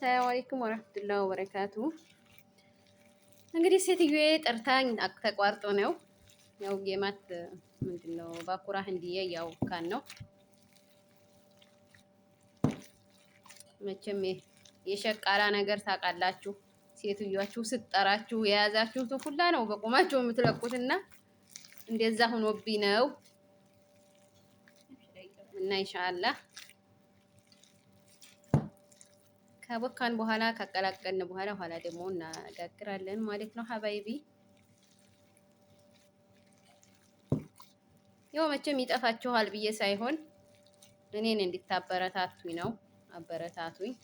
ሰላም አለይኩም ወረህመቱላሂ ወበረካቱ። እንግዲህ ሴትዮዬ ጠርታኝ ተቋርጦ ነው። ያው ጌማት ምንድነው ባኩራ ህንድዬ ያው ካን ነው መቼም የሸቃላ ነገር ታውቃላችሁ። ሴትዮአችሁ ስትጠራችሁ የያዛችሁት ሁላ ነው በቁማችሁ የምትለቁትና እንደዛ ሆኖብኝ ነው። እና ኢንሻአላህ ካቦካን በኋላ ካቀላቀልን በኋላ ኋላ ደግሞ እናጋግራለን ማለት ነው። ሀባይቢ ያው መቼም ይጠፋችኋል ብዬ ሳይሆን እኔን እንድታበረታቱኝ ነው። አበረታቱኝ።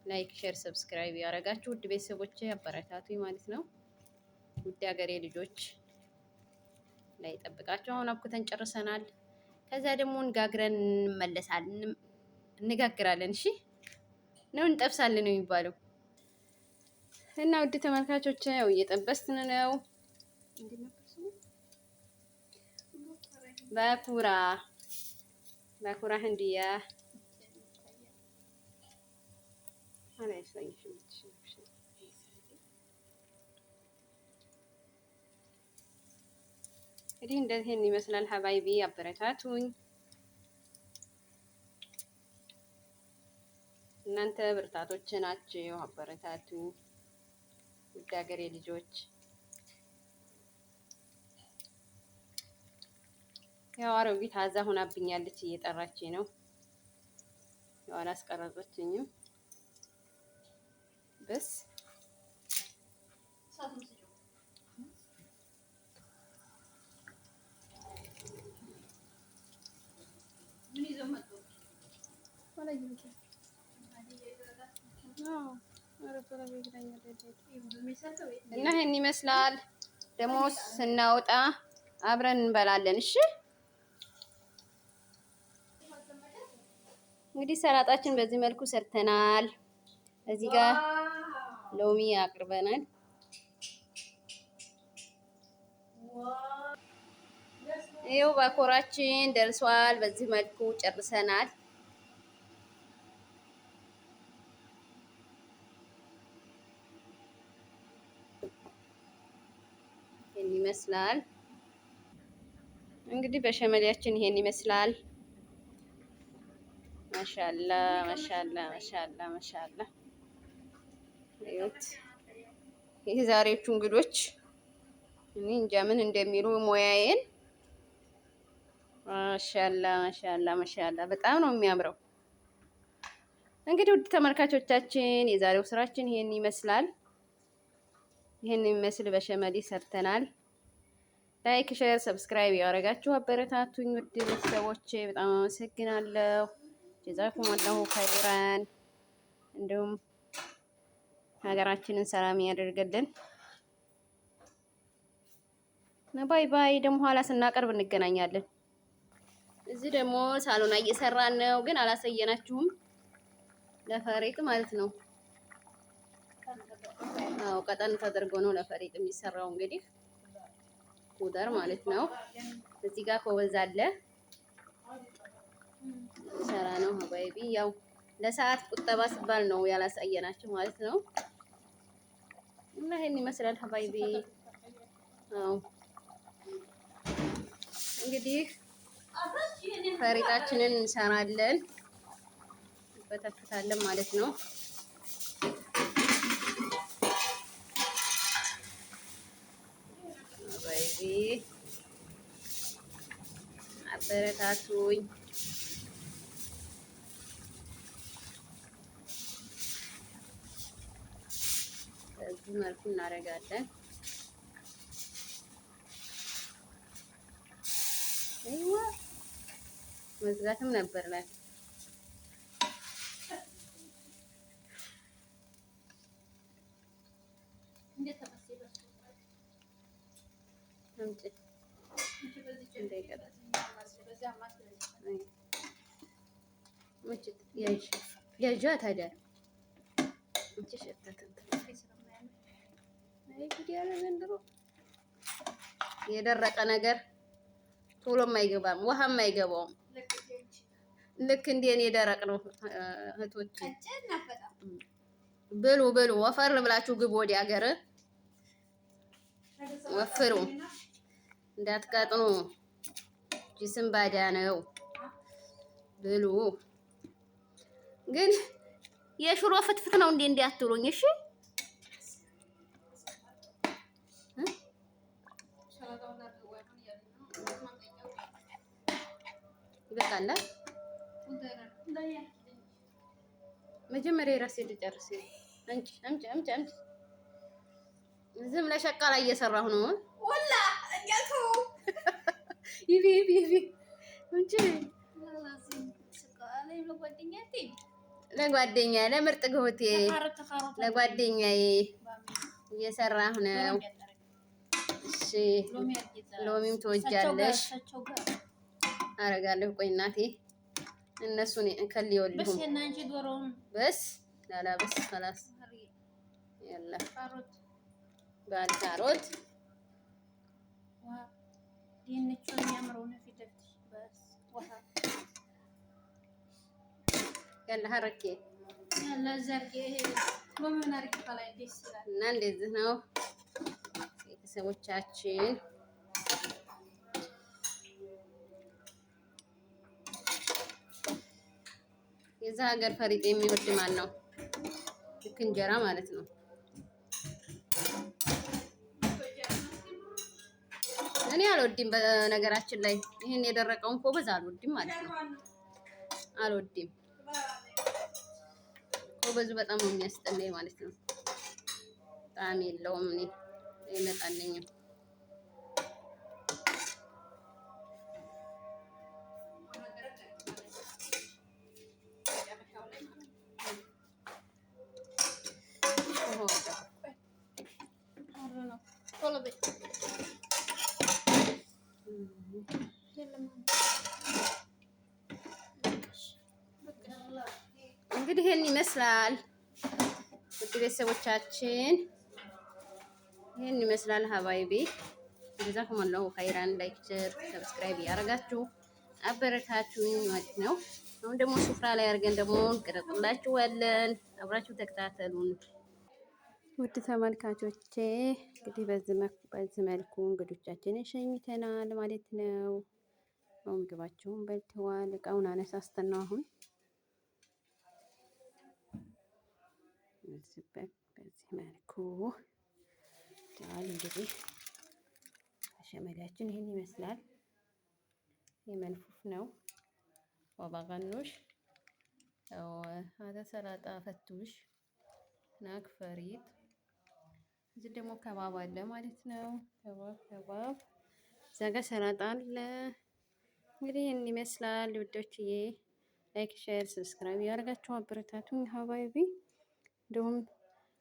Like፣ share፣ subscribe ያደረጋችሁ ውድ ቤተሰቦቼ አበረታቱኝ ማለት ነው። ውድ ሀገሬ ልጆች ላይ ጠብቃችሁ። አሁን አብኩተን ጨርሰናል። ከዛ ደግሞ እንጋግረን እንመለሳለን፣ እንጋግራለን። እሺ ነው እንጠብሳለን ነው የሚባለው። እና ውድ ተመልካቾች ያው እየጠበስን ነው። ባኩራ ባኩራ ህንድያ እንግዲህ እንደዚህ ይመስላል። ሀባይቢ አበረታቱኝ። እናንተ ብርታቶች ናችሁ። አበረታቱኝ ውድ ሀገሬ ልጆች። ያው አሮጊት አዛ ሆናብኛለች፣ እየጠራችኝ ነው። ያው አላስቀረጸችኝም። በስ እና ይሄን ይመስላል። ደግሞ ስናወጣ አብረን እንበላለን። እሺ እንግዲህ ሰላጣችን በዚህ መልኩ ሰርተናል። እዚህ ጋር ሎሚ አቅርበናል። ይኸው ባኮራችን ደርሷል። በዚህ መልኩ ጨርሰናል። ይሄን ይመስላል እንግዲህ በሸመሊያችን ይሄን ይመስላል። ማሻላ ማሻላ ማሻላ ማሻላ። እዩት የዛሬዎቹ እንግዶች እኔ እንጃ ምን እንደሚሉ ሙያዬን። ማሻላ ማሻላ ማሻላ በጣም ነው የሚያምረው። እንግዲህ ውድ ተመልካቾቻችን የዛሬው ስራችን ይሄን ይመስላል። ይሄን የሚመስል በሸመሊ ሰርተናል። Like፣ share፣ subscribe ያደረጋችሁ አበረታቱኝ ውድ ቤተሰቦቼ በጣም አመሰግናለሁ። ጀዛኩም አላሁ ኸይራን። እንዲሁም ሀገራችንን ሰላም ያደርግልን። Bye bye። ደግሞ ኋላ ስናቀርብ እንገናኛለን። እዚህ ደግሞ ሳሎና እየሰራን ነው፣ ግን አላሳየናችሁም። ለፈሪጥ ማለት ነው። አዎ ቀጠን ተደርጎ ነው ለፈሪጥ የሚሰራው። እንግዲህ ኩደር ማለት ነው። እዚህ ጋር ኮበዝ አለ ሰራ ነው ሀባይቢ። ያው ለሰዓት ቁጠባ ሲባል ነው ያላሳየናችሁ ማለት ነው። እና ይሄን ይመስላል ሀባይቢ። አዎ እንግዲህ ፈሪጣችንን እንሰራለን፣ እንፈተፍታለን ማለት ነው። ሀባይቢ አበረታቱኝ። በዚህ መልኩ እናደርጋለን። አይዋ መዝጋትም ነበር ላይ ያዣ ታዲያ የደረቀ ነገር ቶሎም አይገባም፣ ውሃም አይገባውም። ልክ እንደ እኔ ደረቅ ነው እህቶቼ። ብሉ ብሉ፣ ወፈር ብላችሁ ግቡ ወደ ሀገር ወፍሩ፣ እንዳትቀጥኑ። جسم ባዳ ነው። ብሉ። ግን የሽሮ ፍትፍት ነው እንዴ እንዲያትሉኝ፣ እሺ። ይበቃል። መጀመሪያ የራሴ ልጨርስ። አምጪ አምጪ አምጪ አምጪ። ዝም ለሸቃላ እየሰራሁ ነው። ወላ እንያቱ ይቢ ይቢ ይቢ እንጂ ለጓደኛ ለምርጥ ግሁቴ ለጓደኛዬ እየሰራሁ ነው። እሺ ሎሚም ትወጃለሽ? አረጋለሁ። ቆይ እናቴ እነሱን ከልየውልሁም በስ ላላ በስ خلاص يلا ባል ካሮት ያለ ሀረኬ እና እንደዚህ ነው ቤተሰቦቻችን። የዛ ሀገር ፈሪጥ የሚወድ ማን ነው? ልክ እንጀራ ማለት ነው። እኔ አልወድም። በነገራችን ላይ ይሄን የደረቀውን خبز አልወድም ማለት ነው። አልወድም። خبز ኡ በጣም ነው የሚያስጠላኝ ማለት ነው። ጣዕም የለውም። እኔ አይመጣልኝም። እንግዲህ ይሄን ይመስላል ውድ ቤተሰቦቻችን፣ ይሄን ይመስላል حبايبي። جزاكم الله خيرا። like፣ share፣ subscribe እያደረጋችሁ አበረታቱኝ ማለት ነው። አሁን ደግሞ سفرة ላይ አድርገን ደግሞ እንቀርጽላችኋለን። አብራችሁ ተከታተሉን ውድ ተመልካቾቼ። እንግዲህ በዚህ መልኩ እንግዶቻችንን ሸኝተናል ማለት ነው። ምግባቸውን በልተዋል። እቃውን አነሳስተን ነው አሁን በዚህ መልኩ እንግዲህ ሸመዳችን ይህን ይመስላል። የመልፉፍ ነው ወባጋኑሽ هذا ሰላጣ ፈቱሽ ናክ ፈሪጥ። እዚህ ደግሞ ከባብ አለ ማለት ነው። ከባብ ከባብ እዛ ጋር ሰላጣ አለ። እንግዲህ ይህን ይመስላል ውዶችዬ። like፣ share፣ subscribe ያደርጋችሁ አበረታቱኝ حبايبي። እንዲሁም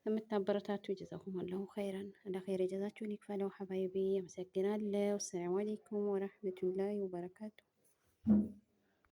የምታበረታቱ جزاكم الله خيرا አለ ኸይር ጀዛችሁን ይክፈለው حبايبي። አመሰግናለሁ። السلام عليكم ورحمة الله وبركاته።